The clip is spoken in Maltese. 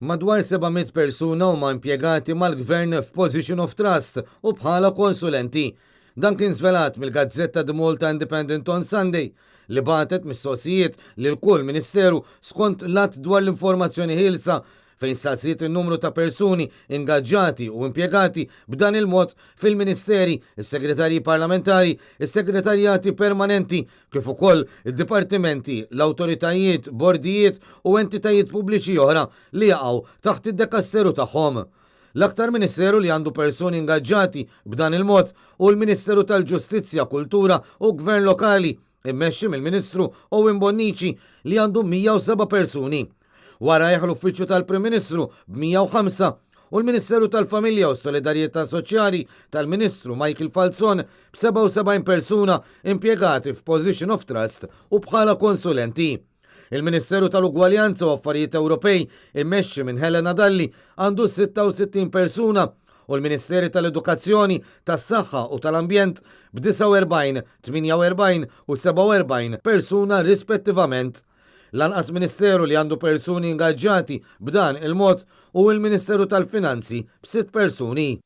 Madwar 700 persuna huma impjegati mal-Gvern f'position of trust u bħala konsulenti. Dan kien żvelat mill-gazzetta The Malta Independent on Sunday, li bagħtet mistoqsijiet lil kull Ministeru skont l-Att dwar l-Informazzjoni Ħielsa fejn staqsiet in-numru ta' persuni ingaġġati u impjegati b'dan il-mod fil-Ministeri, is-Segretarji Parlamentari, is-Segretarjati Permanenti, kif ukoll id-dipartimenti, l-awtoritajiet, bordijiet u entitajiet pubbliċi oħra li jaqgħu taħt id-dekasteru tagħhom. L-aktar Ministeru li għandu persuni ingaġġati b'dan il-mod hu l-Ministeru tal-Ġustizzja, Kultura u Gvern Lokali, immexxi mill-Ministru Owen Bonnici li għandu 107 persuni. Warajh l-Uffiċċju tal-Prim Ministru b'105 u l-Ministeru tal-Familja u s-Solidarjetà Soċjali tal-Ministru Michael Falzon b'77 persuna impjegati f'position of trust u bħala konsulenti. Il-Ministeru tal-Ugwaljanza u Affarijiet Ewropej immexxi minn Helena Dalli għandu 66 persuna u l-Ministeri tal-Edukazzjoni, tas-Saħħa u tal-Ambjent b'49, 48 u 47 persuna rispettivament. L-anqas ministeru li għandu persuni ingaġġati b'dan il-mod hu l-Ministeru tal-Finanzi b'sitt persuni.